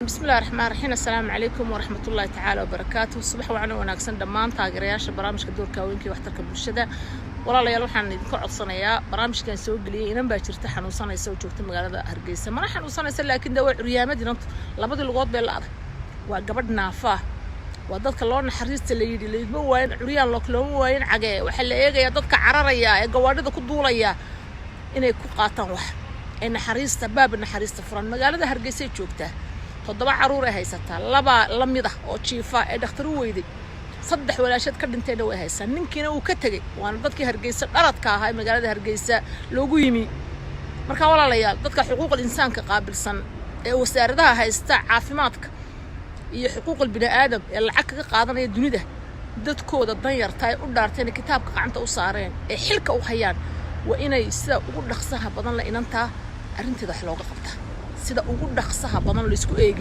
Bismillahi raxmaan raxiim. Assalaamu calaykum waraxmatullaahi tacaala wabarakaatuh. Subax wacan oo wanaagsan dhammaan taageerayaasha barnaamijka Doorka Haweenka iyo Waxtarka Bulshada. Walaalayaal, waxaan idinka codsanayaa barnaamijkan soo geliyey. Inan baa jirta xanuunsanaysa oo joogta magaalada Hargeysa. Mana xanuunsanaysa, laakiin de waa curyaamad. Inantu labadii lugood bay la adag, waa gabadh naafaa. Waa dadka loo naxariista la yidhi. Laydma waayin curyaan, looma waayin cagee. Waxaa la eegayaa dadka cararaya ee gawaadhida ku duulaya inay ku qaataan wax ee naxariista, baaba naxariista furan. Magaalada Hargeysay joogtaa. Toddoba caruur ay haysataa, labaa la mid ah oo jiifa ee dhakhtar u weyday. Saddex walaasheed ka dhintayna way haysaa, ninkiina uu ka tegey. Waana dadkii Hargeysa dhaladka ahaa ee magaalada Hargeysa loogu yimi. Marka walaalayaal, dadka xuquuqal insaanka qaabilsan ee wasaaradaha haysta caafimaadka iyo xuquuqal bini aadam ee lacag kaga qaadanaya dunida, dadkooda danyarta ay u dhaarteen, kitaabka gacanta u saareen ee xilka u hayaan, waa inay sida ugu dhaqsaha badan la inantaa arrinteeda wax looga qabtaa, sida ugu dhaqsaha badan laysku eegi.